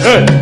Hey!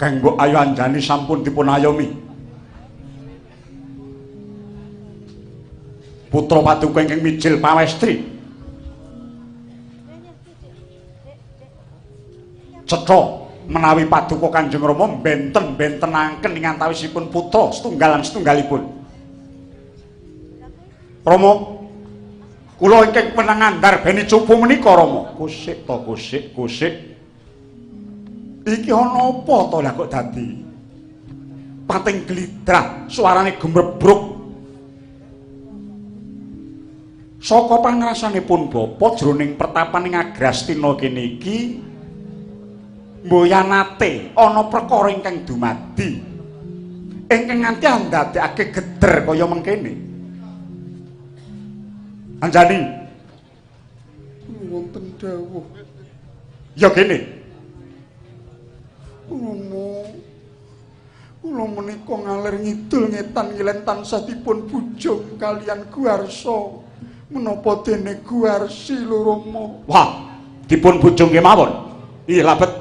Kang Mbok Ayu Anjani sampun dipun ayomi. Putra paduka ingkang mijil pawestri. Cetha Menawi paduka Kanjeng Rama benten-bentenaken ing antawisipun putra setunggalan setunggalipun. Rama, kula ingkang wenang andarbeni cupu menika Rama. Kusik to, kusik, kusik. Iki ana apa to lah kok dadi pating glidrah, suarane gumrebruk. Saka pangrasanipun bapa jroning pertapan ing Agrastina kene iki mboyanate ana perkara ingkang dumadi ingkang nganti andadekake geder kaya mengkene. Anjani, wonten dawuh. Ya kene. Rama, kula menika ngalir ngidul ngetan ngilen tansah dipun bujung kaliyan Guwarsa. Menapa dene Guwarsi lho Rama? Wah, dipun bujung kemawon. Iya labet.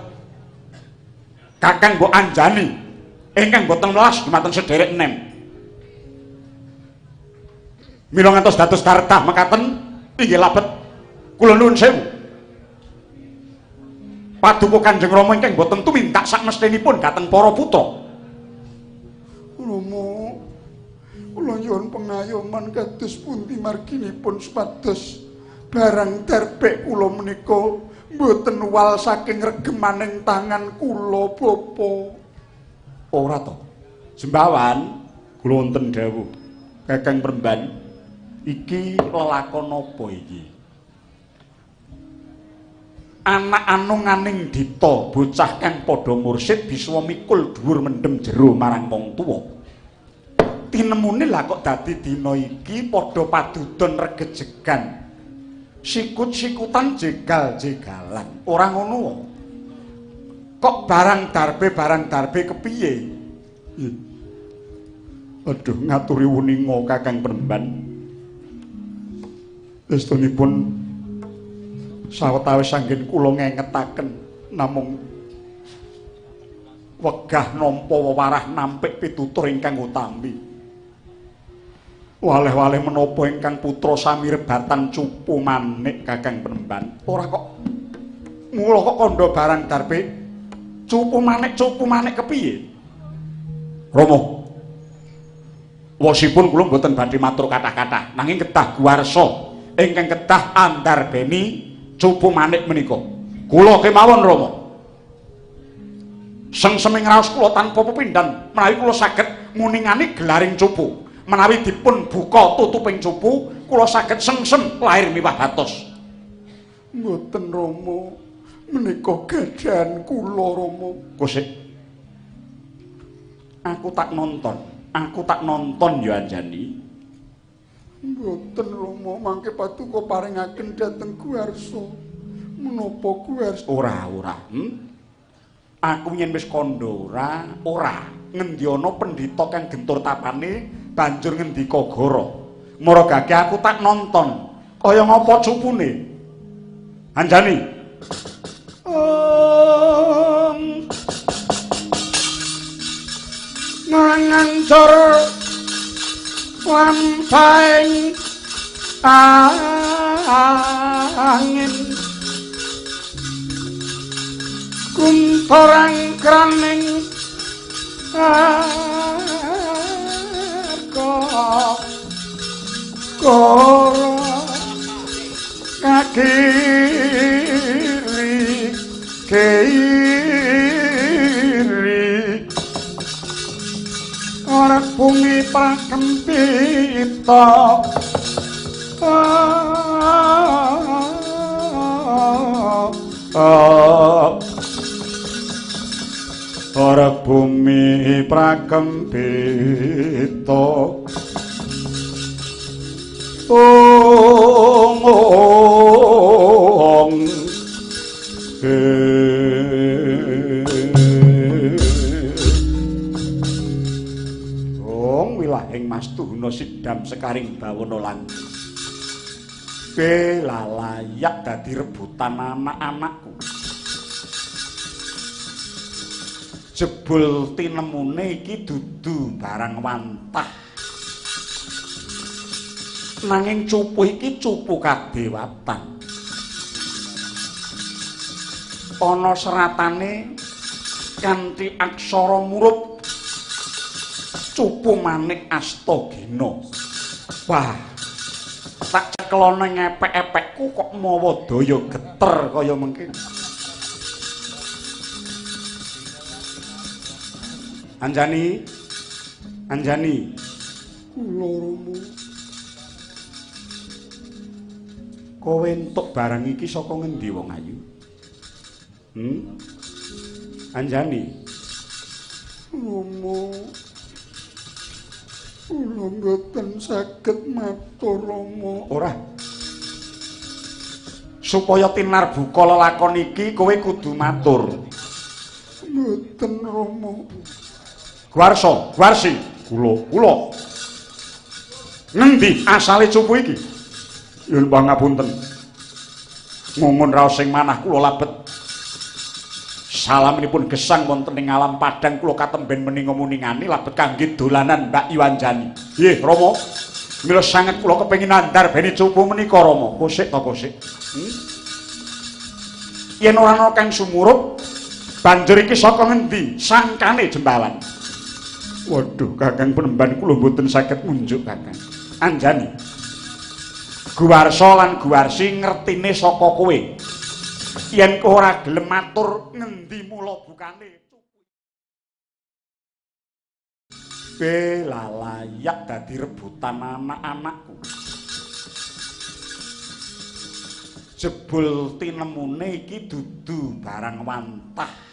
Kakang mbok Anjani ingkang boten welas dumateng sederek enem. Mila ngantos dados dartah mekaten inggih labet. Kula nuwun sewu. Paduka Kanjeng Rama ingkang boten tumindak sakmestinipun dhateng para putra. Rama, kula nyuwun pengayoman kados pundi marginipun supados barang darbek kula menika mboten wal saking regemaning tangan kula, Bapa. Ora to. Jembawan, kula wonten dawuh. Kakang Premban, iki lelakon apa iki? Anak anunganing dita, bocah kang padha mursid bisa mikul dhuwur mendem jero marang wong tuwa. Tinemune lah kok dadi dina iki padha padudon regejegan. Sikut-sikutan jegal-jegalan. Ora ngono. Kok barang darbe kepiye? Aduh, ngaturi wuninga Kakang Premban. Estunipun sawetawis anggen kula ngengetaken namung wegah nampa wewarah nampik pitutur ingkang utami. Waleh-waleh menapa ingkang putra sami rebatan cupu manik Kakang Premban. Ora kok mula kok kandha barang darbe cupu manik kepiye? Rama, wosipun kula mboten badhe matur kathah-kathah, nanging kedah guwarsa ingkang kedah andarbeni cupu manik menika. Kula kemawon Rama. Sengseming raos kula tanpa pepindhan menawi kula saged muningani gelaring cupu. Menawi dipun buka tutuping cupu, kula saged sengsem lahir miwah batos. Mboten Rama, menika gadahan kula Rama. Kusik. Aku tak nonton, aku tak nonton ya Anjani. Mboten Rama, mangke paduka paringaken dhateng Guwarsa. Menapa Guwarsa? Ora, ora. Aku yen wis kandha ora, ora. Ngendi ana pendhita kang gentur tapane banjur ngendika goro. Maragake aku tak nonton. Kaya ngapa cupune? Anjani. Om. Ngancur lampaing angin kuntorang kraning arga koro kakiri keiri ora bumi prakempita ora bumi prakempita ong ong wilahing Mastuhuna sidam sekaring bawana lan layak dadi rebutan anak-anakku. Jebul tinemune iki dudu barang wantah. Nanging cupu iki cupu kadewatan. Ana seratane Kanthi aksara murup cupu manik Astagina. Wah, tak cekelana ngepek-epekku kok mawa daya geter kaya mengkene. Anjani, Anjani, kula Rama. Kowe entuk barang iki saka ngendi wong ayu? Anjani. Rama, kula mboten saged matur Rama. Ora. Supaya tinarbuka lelakon iki kowe kudu matur. Mboten Rama. Guwarsa, Guwarsi, kula, kula. Ngendi asale cupu iki? Nyuwun pangapunten. Ngungun raos sing manah kula labet. Salaminipun gesang wonten ing alam padhang kula katemben meninga muningani labet kangge dolanan Mbak Iwanjani. Nggih, Rama. Mila sanget kula kepengin nandhar beni cupu menika Rama. Kosik to kosik. Yen ora ana kang sumurup, banjur iki saka ngendi sangkane jembalan? Waduh, Kakang Penemban kula mboten saged ngunjuk Kakang. Anjani. Guwarsa lan Guwarsi ngertine saka kowe. Yen kowe ora gelem matur ngendi mula bukane. Bela layak dadi rebutan anak-anakku. Jebul tinemune iki dudu barang wantah.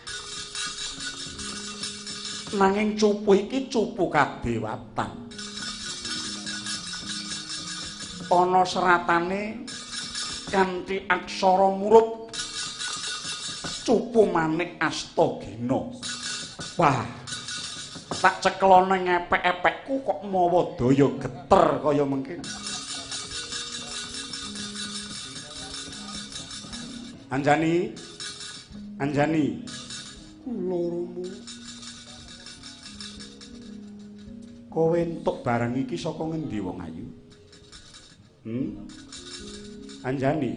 Nanging cupu iki cupu kadewatan. Ana seratane kanthi aksara murup cupu manik Astagina. Wah, tak cekelana ngepek-epekku kok mawa daya geter kaya mengkene. Anjani, Anjani, kula Rama. Kowe entuk barang iki saka ngendi wong ayu? Anjani.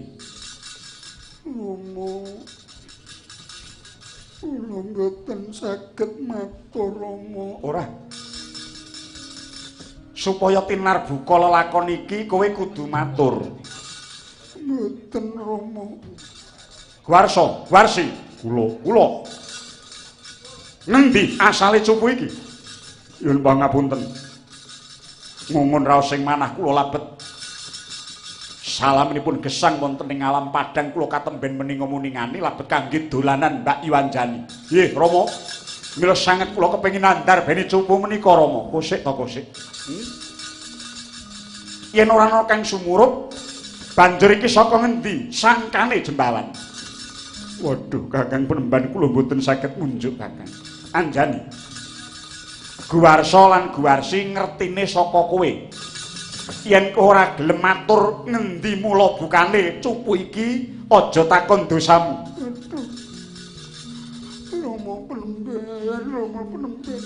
Rama, kula mboten saged matur Rama. Ora. Supaya tinarbuka lelakon iki kowe kudu matur. Mboten Rama. Guwarsa, Guwarsi, kula, kula. Ngendi asale cupu iki? Nyuwun pangapunten. Ngungun raos sing manah kula labet. Salaminipun gesang wonten ing alam padhang kula katemben meninga muningani labet kangge dolanan Mbak Iwanjani. Nggih, Rama. Mila sanget kula kepengin nandhar beni cupu menika Rama. Kosik to kosik. Yen ora ana kang sumurup, banjur iki saka ngendi sangkane jembalan? Waduh, Kakang Penemban kula mboten saged ngunjuk Kakang. Anjani. Guwarsa lan Guwarsi ngertine saka kowe. Yen kowe ora gelem matur ngendi mula bukane cupu iki, aja takon dosamu. Aduh. Rama Penemban, Rama Penemban.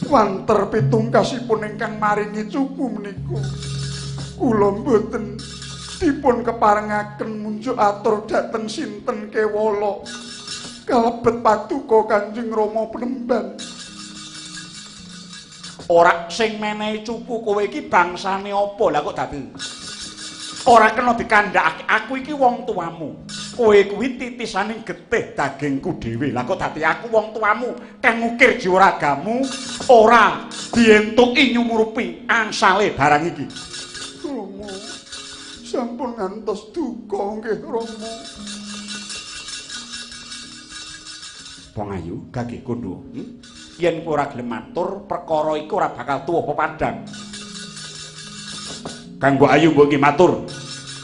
Wanter pitungkasipun ingkang maringi cupu menika. Kula mboten dipun keparengaken munjuk atur dhateng sinten kewala. Kalebet paduka Kanjeng Rama Penemban. Ora sing menehi cupu kowe iki bangsane apa? Lah kok dadi ora kena dikandhakake. Aku iki wong tuamu. Kowe kuwi titisaning getih dagingku dhewe. Lah kok dadi aku wong tuamu kang ngukir jiwa ragamu ora dientuki nyumurupi angsale barang iki. Rama, sampun ngantos duka nggih Rama. Wong ayu gagih kondo. Yen kowe ora gelem matur, perkara iku ora bakal tuwa pepadang. Kang Mbok Ayu mbok iki matur.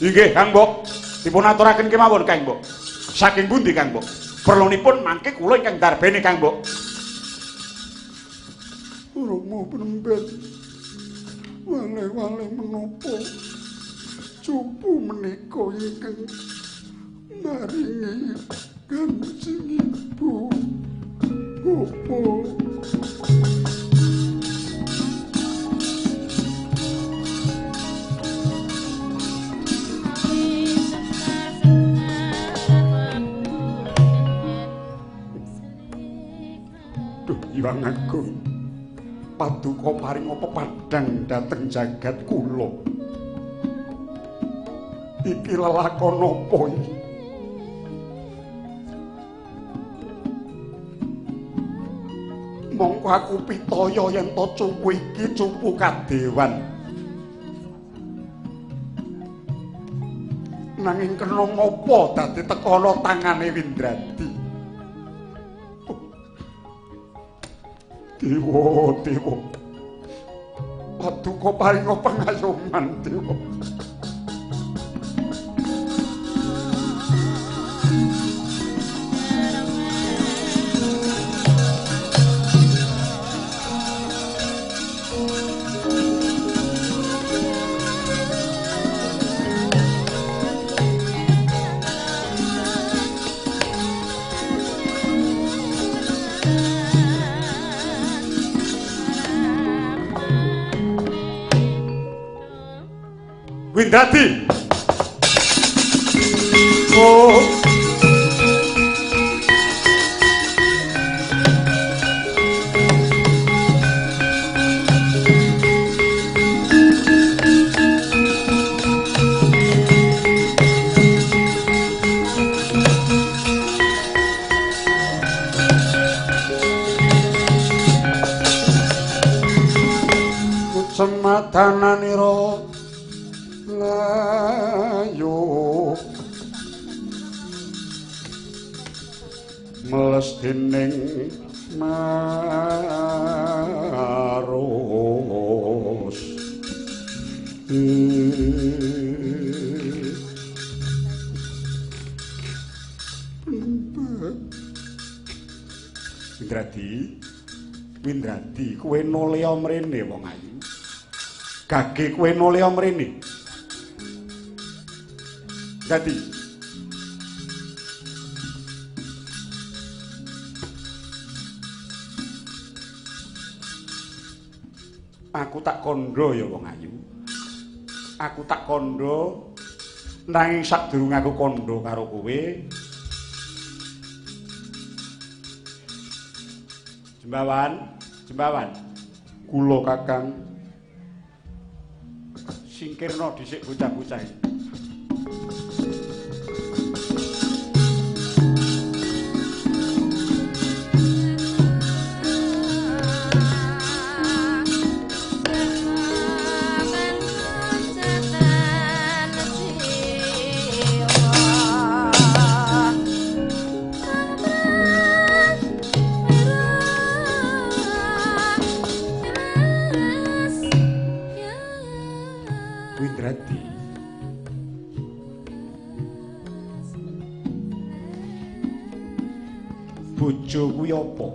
Inggih, Kang Mbok. Dipun aturaken kemawon, Kang Mbok. Saking pundi, Kang Mbok? Perlunipun mangke kula ingkang darbene, Kang Mbok. Rama Penemban, wale-wale menapa cupu menika ingkang maringi Kanjeng Ibu Bapak. Duh Hyang Agung, paduka paring pepadhang dhateng jagat kula. Iki lelakon apa iki? Mongko aku pitaya yen to cupu iki cupu kadewan. Nanging kena ngopo dadi tekana tangane Windradi? Dewa, dewa. Paduka paringa pangayoman, dewa. Windradi. Oh. Kecematananira layu meles dening marus. Windradi, Windradi, kowe nolya mrene wong ayu. Gage kowe nolya mrene. Dadi aku tak kandha ya wong ayu. Aku tak kandha nanging sadurunge aku kandha karo kowe Jembawan, Jembawan. Kula Kakang. Singkirna dhisik bocah-bocah iki. Windradi. Bojo kuwi apa?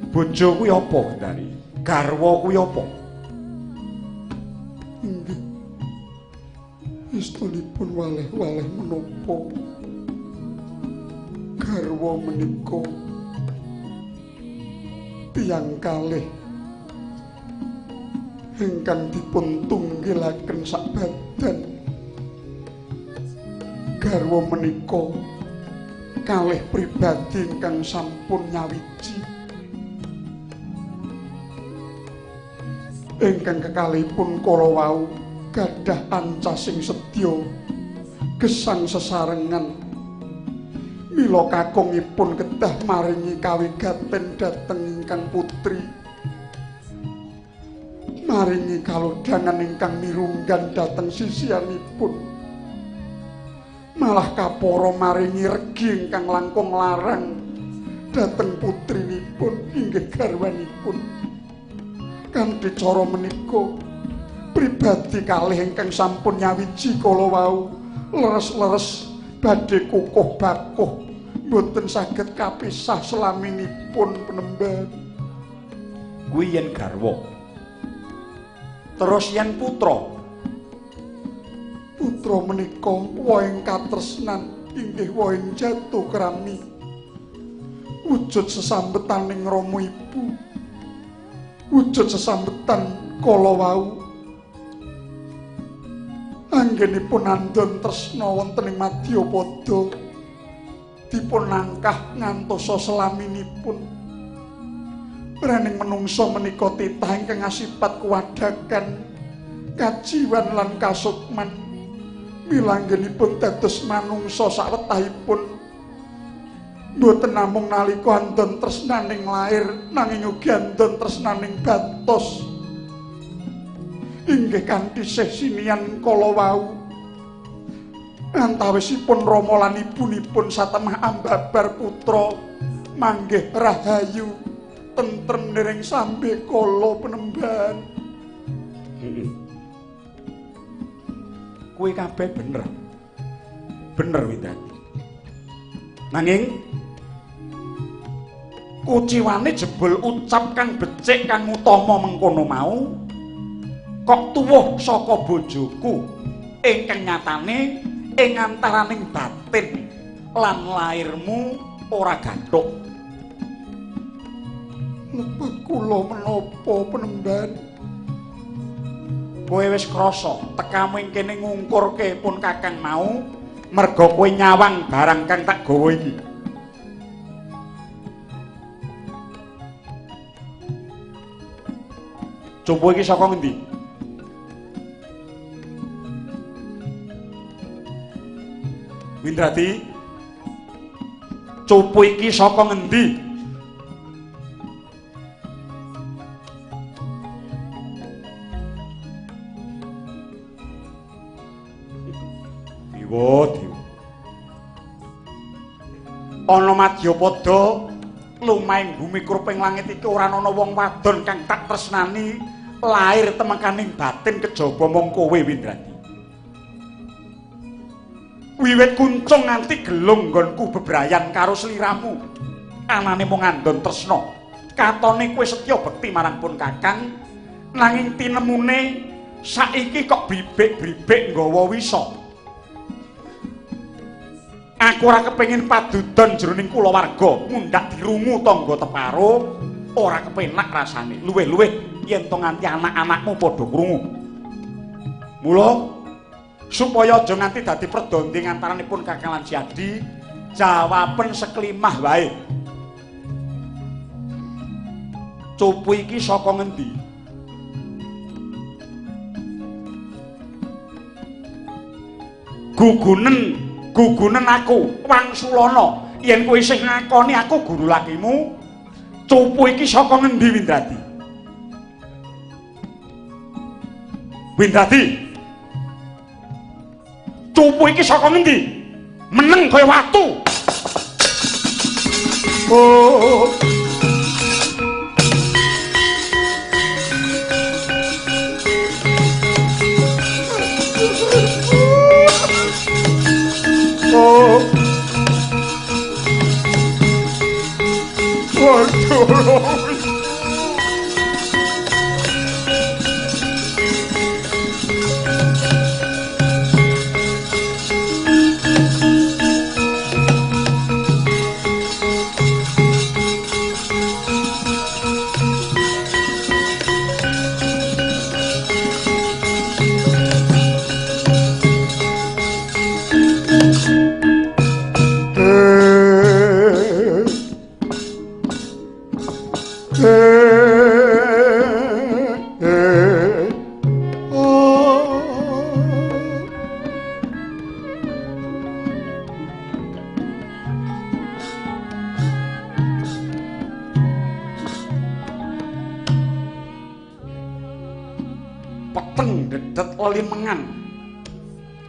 Bojo kuwi apa, Gendari? Garwa kuwi apa? Inggih. Istunipun waleh-waleh menapa? Garwa menika tiyang kalih ingkang dipun tunggilaken sak badan. Garwa menika kalih pribadi ingkang sampun nyawiji, ingkang kekalihipun kala wau gadah ancasing sedya gesang sesarengan. Mila kakungipun kedah maringi kawigaten dhateng ingkang putri, maringi kalodhangan ingkang mirunggan dhateng sisihanipun, malah kapara maringi regi ingkang langkung larang dhateng putrinipun inggih garwanipun. Kanthi cara menika pribadi kalih ingkang sampun nyawiji kala wau leres-leres badhe kukuh bakuh mboten saged kapisah selaminipun penemban. Kuwi yen garwa. Terus yen putra, putra menika wohing katresnan inggih wohing jatuh krami, wujud sesambetaning rama ibu, wujud sesambetan kala wau. Anggenipun andon tresna wonten ing madyapada dipun nangkah ngantosa selaminipun. Rening menungsa menika titah ingkang asipat kuwadakan, kajiwan lan kasukman. Milanggenipun dados manungsa sawetahipun mboten namung nalika andon tresnaning lair, nanging ugi andon tresnaning batos. Inggih kanthi sesinian kala wau. Antawisipun rama lan ibunipun satemah ambabar putra manggih rahayu tentrem niring sambe kala penemban. Kuwi kabeh bener. Bener Windradi. Nanging kuciwane jebul ucap kang becik kang utama mengkono mau kok tuwuh saka bojoku ingkang nyatane ing antaraning batin lan lairmu ora gathuk. Lepat kula menapa penemban? Kowe wis krasa tekamu ing kene ngungkurke pun kakang mau merga kowe nyawang barang kang tak gawa iki. Cumpu iki saka ngendi? Windradi, cupu iki saka ngendi? Dewa, dewa. Ana madyapada lumahing bumi kruping langit iki ora ana wong wadon kang tak tresnani lair temekaning batin kejaba mung kowe Windradi. Wiwit kuncung nganti gelung nggonku bebrayan karo sliramu. Anane mung andon tresna. Katone kowe setya bekti marang pun kakang, nanging tinemune saiki kok bribik-bribik nggawa wisa. Aku ora kepengin padudon jroning kulawarga, mundhak dirungu tangga teparo, ora kepenak rasane. Luwih-luwih yen to nganti anak-anakmu padha krungu. Mula supaya aja nganti dadi perdonding antaranipun kakang lan Siadi, jawaben seklimah wae. Cupu iki saka ngendi? Gugunen, gugunen aku, Wangsulana, yen kowe isih ngakoni aku guru lakimu, cupu iki saka ngendi Windradi? Windradi, cupu iki saka ngendi? Meneng kaya watu. Oh. Oh. Waduh.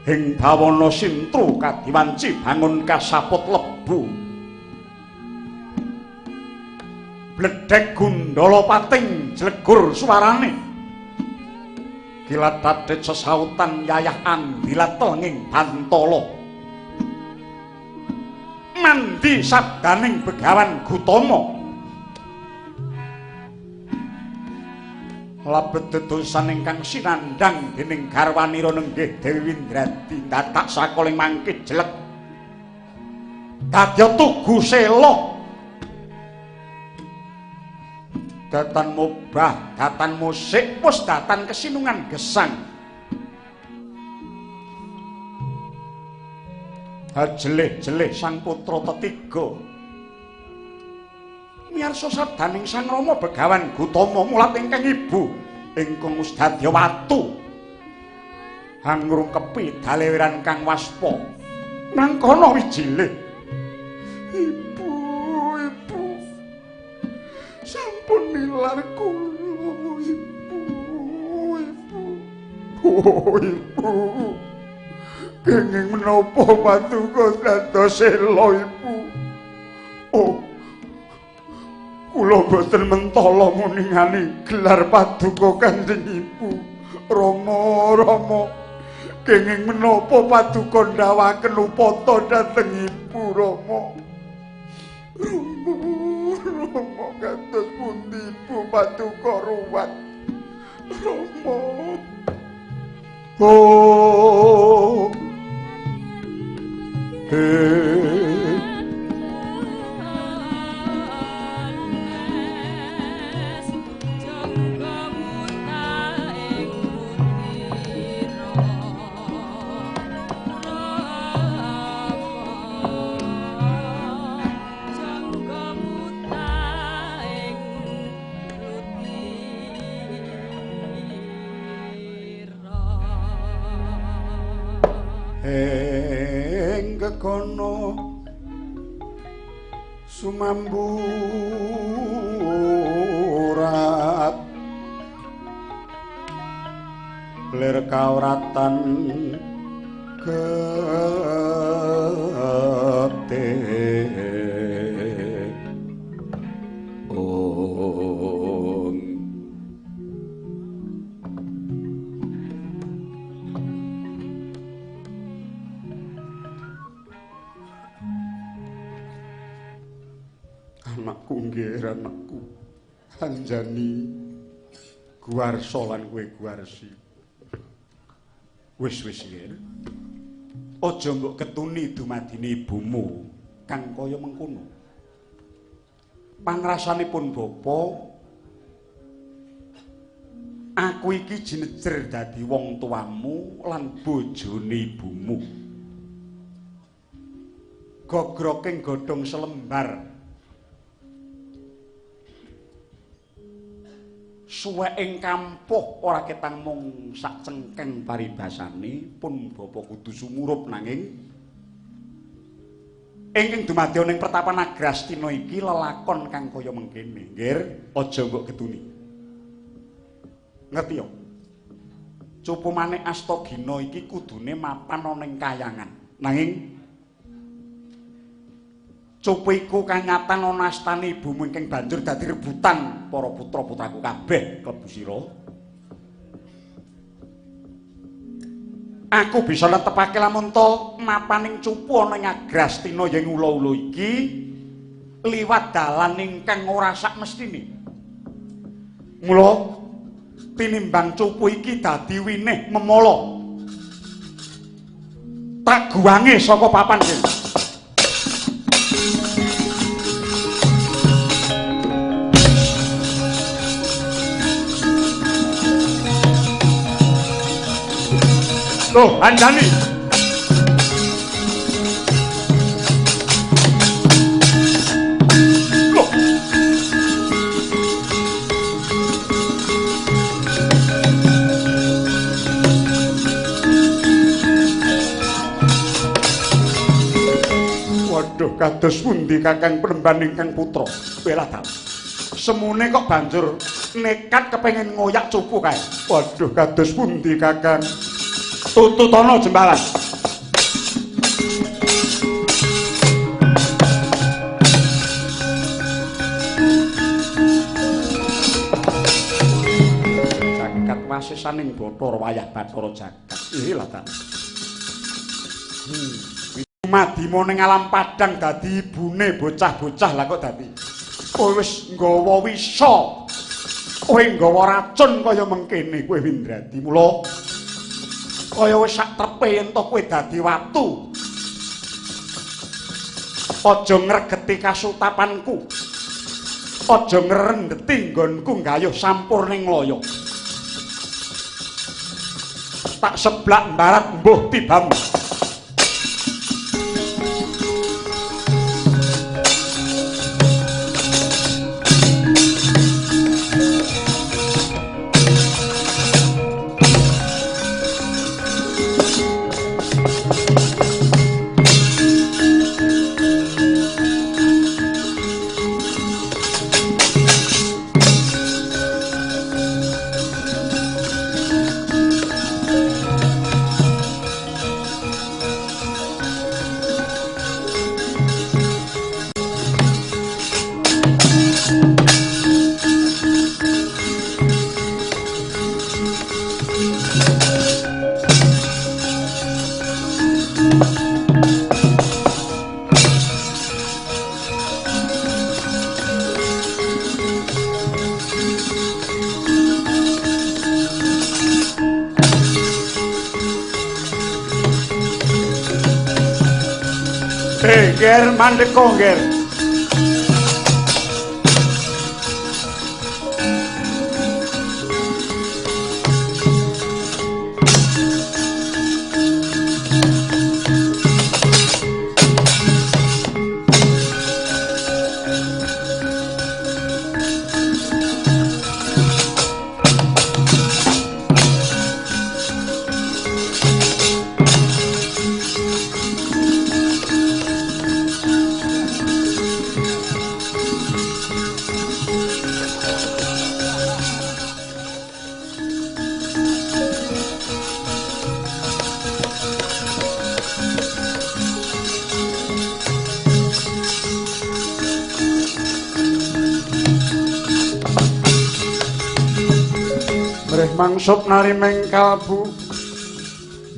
Ing bawana sintru kadiwanci bangun kasaput lebu. Bledhek gundala pating jlegur suarane. Kilat dadhet sesautan yayah andilat telenging bantala. Mandi sabdaning Begawan Gutama. Lebet dedosan ingkang sinandhang dening garwanira nenggih Dewi Windradi dadak sakoling mangke jelek. Dadya tugu sela. Datan mubah, datan musik, wis datan kesinungan gesang. Hajelih-jelih sang putra tetiga. Miyarsa sabdaning Sang Rama Begawan Gutama mulat ingkang ibu ingkang wis dadi watu. Hangrungkepi dalewiran kang waspa. Nang kono wijile. Ibu, ibu. Sampun nilar kula, ibu, ibu. Oh, ibu. Kenging menapa paduka dados ela, ibu? Oh. Kula boten mentala muningani gelar paduka Kanjeng Ibu. Rama, Rama. Kenging menapa paduka ndawaken upata dhateng Ibu, Rama? Rama, Rama, kados pundi Ibu paduka ruwat? Rama. Oh. He. Ing kekono sumamburat lir kauratan getih. Anakku nggih, anakku Anjani Guwarsa lan kowe Guwarsi. Wis wis nggih. Aja mbok ketuni dumadine ibumu kang kaya mengkono. Pangrasanipun bapa, aku iki jinejer dadi wong tuamu lan bojone ibumu. Gogroking godhong selembar suweking kampuh ora ketang mung sak cengkeng paribasane pun bapa kudu sumurup, nanging ingkang dumadya ning pertapan Agrastina iki lelakon kang kaya mengkene. Nggih, aja mbok ketuni. Ngerti ya? Cupu manik Astagina iki kudune mapan ana ning kayangan. Nanging cupu iku kanyatan ana astane ibumu ingkang banjur dadi rebutan para putra-putraku kabeh klebu sira. Aku bisa netepake lamun to mapaning cupu ana ing Agrastina yen ula-ula iki liwat dalan ingkang ora sak mestine. Mula tinimbang cupu iki dadi winih memala, tak guwange saka papan kene. Loh, Anjani. Loh. Waduh, kados pundi Kakang Penemban ingkang putra? Welah ta. Semune kok banjur nekat kepengin ngoyak cupu kae. Waduh, kados pundi Kakang? Tututana jembalan. Jagat wasisaning Bathara wayah Bathara jagat. Lah ta. Madima ning alam padang dadi ibune bocah-bocah lah kok dadi. Kowe wis nggawa wisa. Kowe nggawa racun kaya mengkene kowe Windradi. Mula kaya wis sak trepe yen to kowe dadi watu. Aja ngregeti kasutapanku. Aja ngrendeti nggonku nggayuh sampurning laya. Tak seblak mbarat mbuh tibamu. Ger, mandeka, Ger. Mangsup narimeng kalbu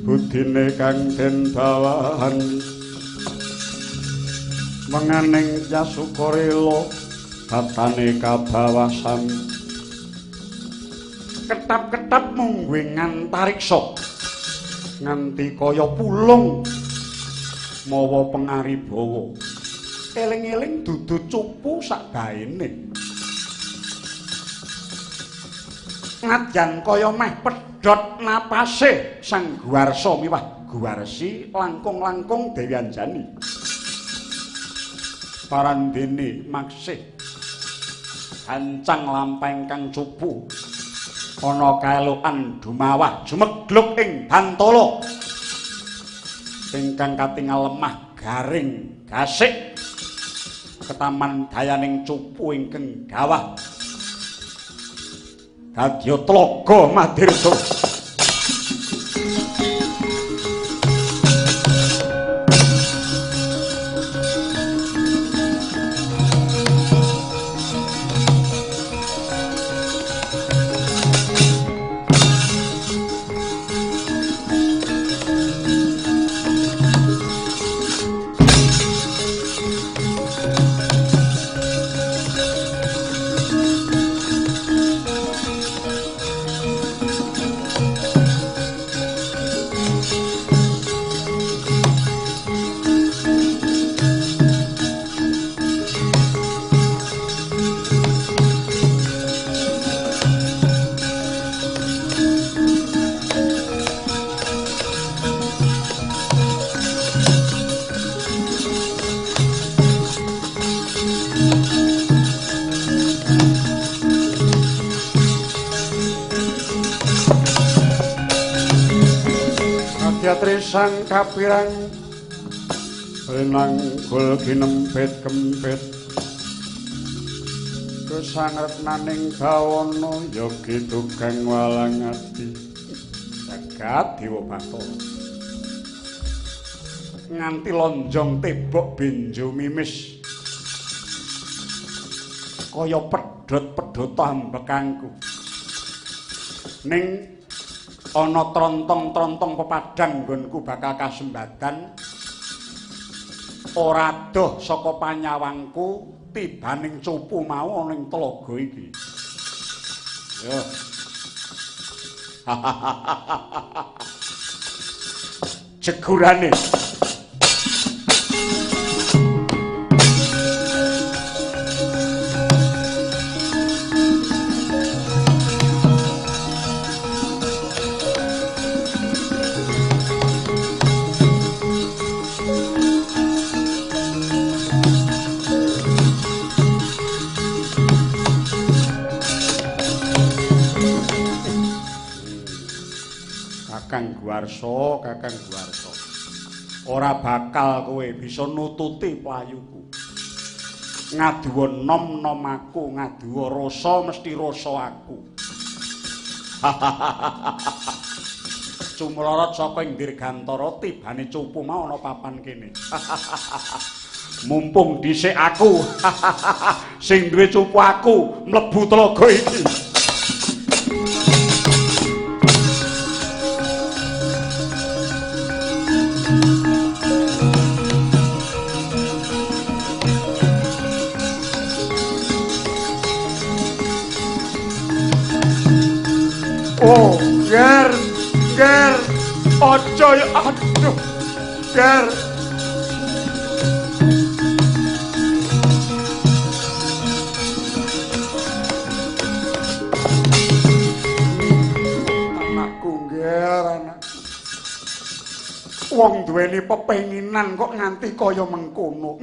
budine kang den bawahan menganing yasukarela batane kabawasan ketap-ketap mungguh ngantariksa nganti kaya pulung mawa pengaribawa eling-eling dudu cupu sak baene nadyan kaya meh pedhot napase Sang Guwarsa miwah Guwarsi langkung-langkung Dewi Anjani parandene maksih gancang lampah ingkang cupu ana kaelokan dumawah jumegluk ing bantala ingkang katingal lemah garing gasik ketaman dayaning cupu ingkang gawah dadya tlaga Madirda. Sang kapirang renang gul kinempit kempit kesangretnaning bawana yogi tukang walang ati jagat dewa bathara nganti lonjong tebok benjo mimis kaya pedhot-pedhot ambekangku ning ana trontong-trontong pepadang nggonku bakal kasembadan ora adoh saka panyawangku tibaning cupu mau ana ing tlaga iki. Yo. Jegurane. Kakang Guwarsa, Kakang Guwarsa. Ora bakal kowe bisa nututi playuku. Ngaduwa nom-nom aku, ngaduwa rasa mesti rasa aku. Cumlorot saka ing Dirgantara tibane cupu mau ana papan kene. Mumpung dhisik aku sing duwe cupu aku mlebu tlaga iki. Oh, ger, ger, aja ya, aduh, ger. duweni pepenginan kok nganti kaya mengkono.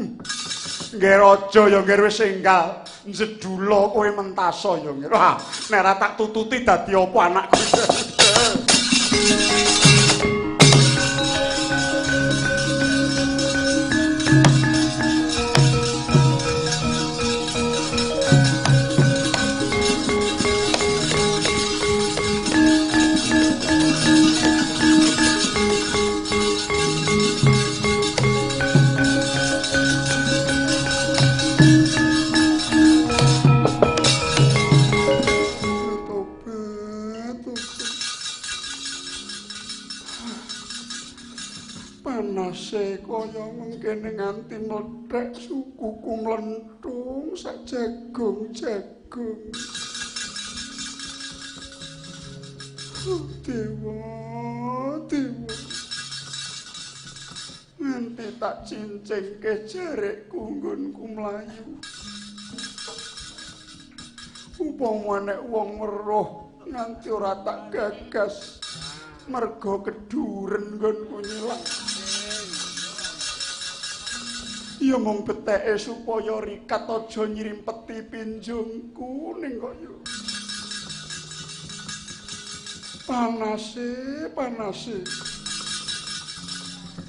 Nggih raja ya nggih wis enggal njedula kowe mentasa ya nggih. Wah, nek ora tak tututi dadi apa anakku. Panase kaya mengkene nganti mlethek sukuku mlenthung sak jagung-jagung. Dewa, dewa. Nganti tak cincingke jarekku nggonku mlayu. Upama nek wong weruh nganti ora tak gagas mergo keduren nggonku nyilang. Ya mung beteke supaya rikat aja nyrimpeti pinjungku ning kok yo. Panase, panase.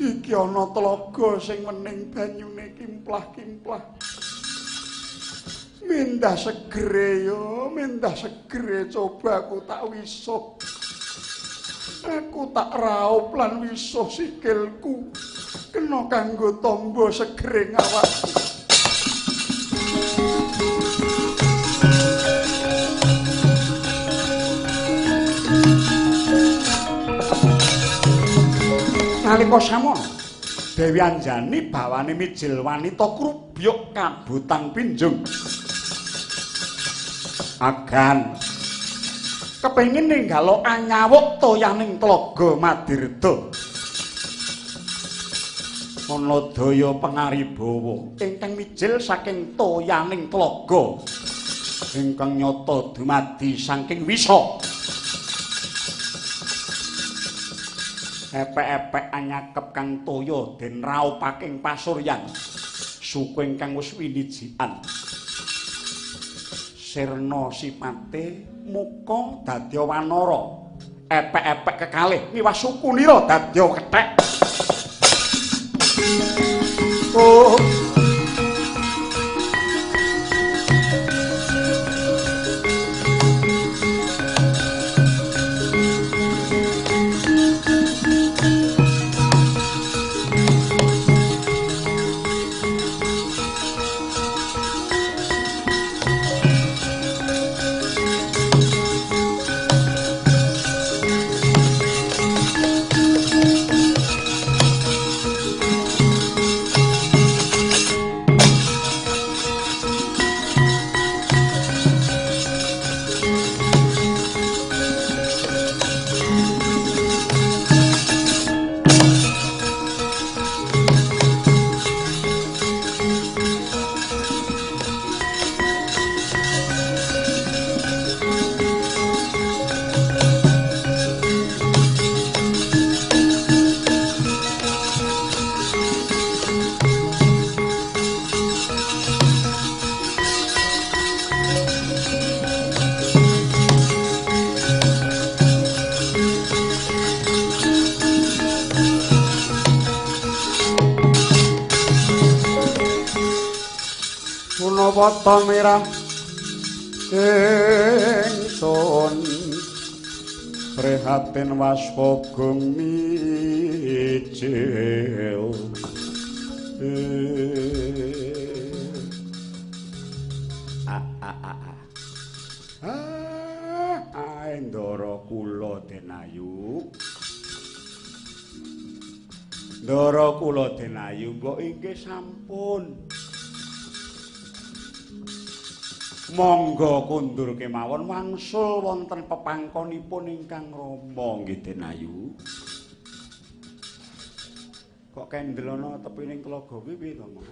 Iki ana tlaga sing wening banyune kimplah-kimplah. Mendah segere yo, mendah segere coba aku tak wisuh. Aku tak raup lan wisuh sikilku. Kena kanggo tombo segere awakku. Nalika samono Dewi Anjani bawane mijil wanita krubyuk kabutan pinjung. Agan kepengin ninggalo anyawuk toyaning tlaga Madirda. Ana daya pangaribawa ingkang mijil saking toyaning tlaga ingkang nyata dumadi saking wisa. Epek-epek anyakep kang toya den raupaking pasuryan suku ingkang wis winijian. Sirna sipate muka dadya wanara, epek-epek kekalih miwah suku nira dadya kethek. Oh. Punawata mirah ingsun prihatin waspagung mijil. Ndara kula Denayu. Ndara kula Denayu mbok inggih sampun. Monggo kundur kemawon wangsul wonten pepangkonipun ingkang rama nggih Denayu. Kok kendel ana tepining tlaga kuwi piye to, Mas?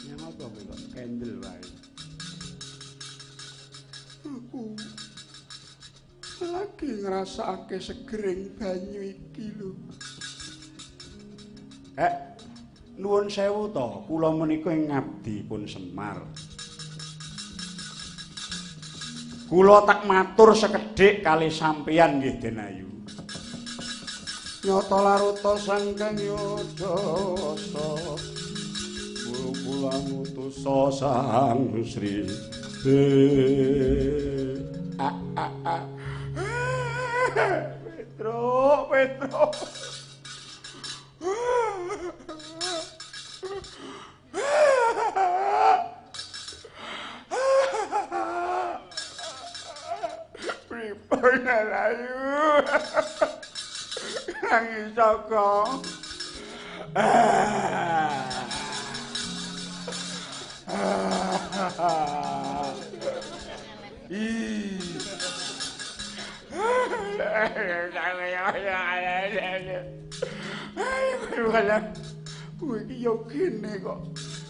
Nyang apa kowe kok kendel wae? Aku lagi Lagi ngrasakake segering banyu iki lho. Nuwun sewu to, kula menika ing ngabdi pun Semar. Kula tak matur sekedhik kalih sampeyan nggih Den Ayu. Nyata laruta sangkang yodasa. Kula ngutusa Sang Sri. Petro, Petro. Pripun ayu? Nangis kok. Kowe iki yo gene kok.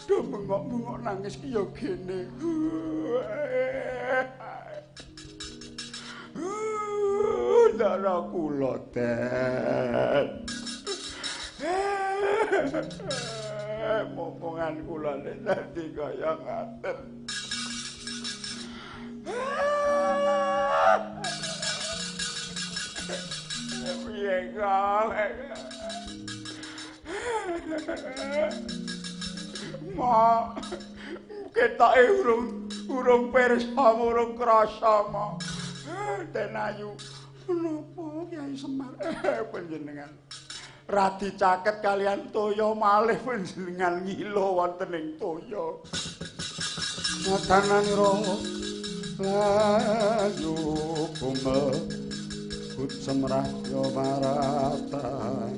Do bengok-bengok nangis ki yo gene. Ndara kula, Den. Momongan kula dadi kaya ngaten. Piye kok? Ma, ketoke urung pirsa, urung krasa, Ma. Den Ayu, menapa Kyai Semar? Panjenengan radi caket kalian toya malih panjenengan ngilo wonten ing toya. Matananira layu kumel semrah yo maratan.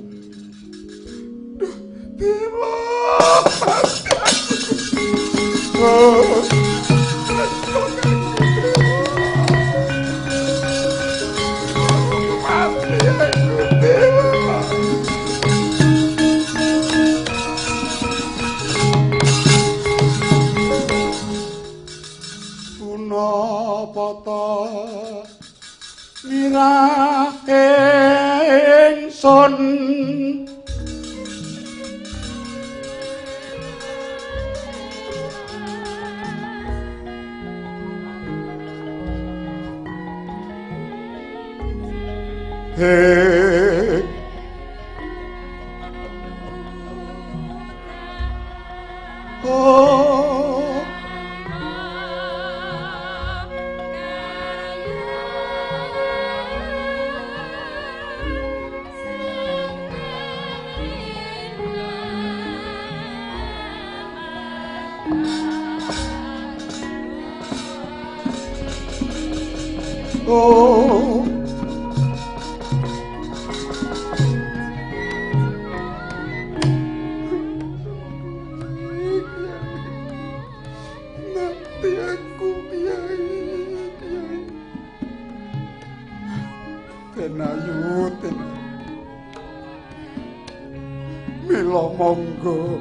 Duh, dewa. Punapa ta mirah ingsun Hey. Oh. Oh. Mati aku, Kyai, Kyai. Tenayu, tenayu. Mila monggo.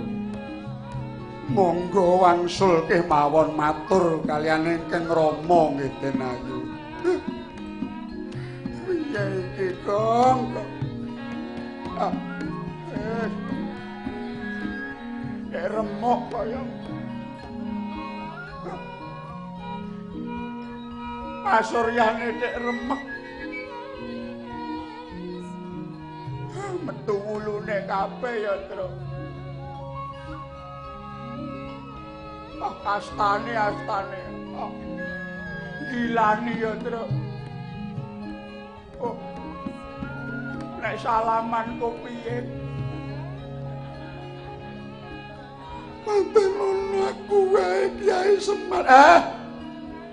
Monggo wangsul kemawon matur kaliyan ingkang Rama nggih Tenayu. Piye iki, Kong? Ah. Remuk kaya pasuryane tek remek. Metu wulune kabeh ya, Tru. Ah, astane astane. Ah. Gilani ya, Tru. Oh. Nek salaman kok piye? Manten aku wae Kyai Semar.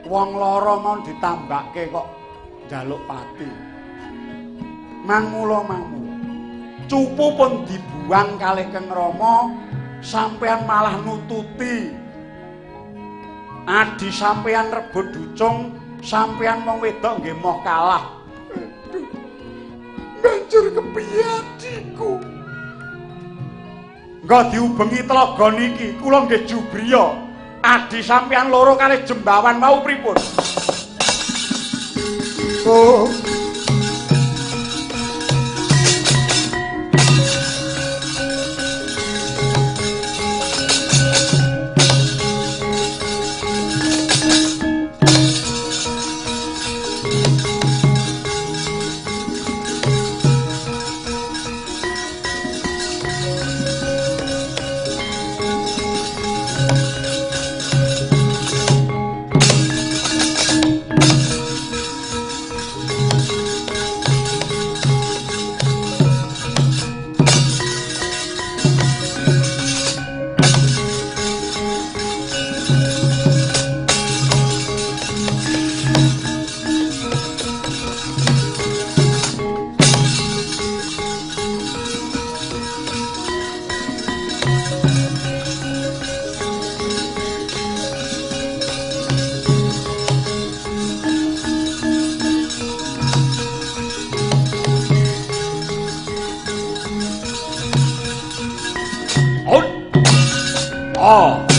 Wong lara mau ditambakke kok njaluk pati. Mangmula mangmula. Cupu pun dibuang kalih Kang Rama, sampean malah nututi. Adi sampean rebut ducung, sampean wong wedok nggih moh kalah. Aduh. Banjur kepiye adiku? Engko diubengi tlaga niki, kula nggih jubriya. Adi sampean loro kalih jembawan mau pripun? Oh. Oh.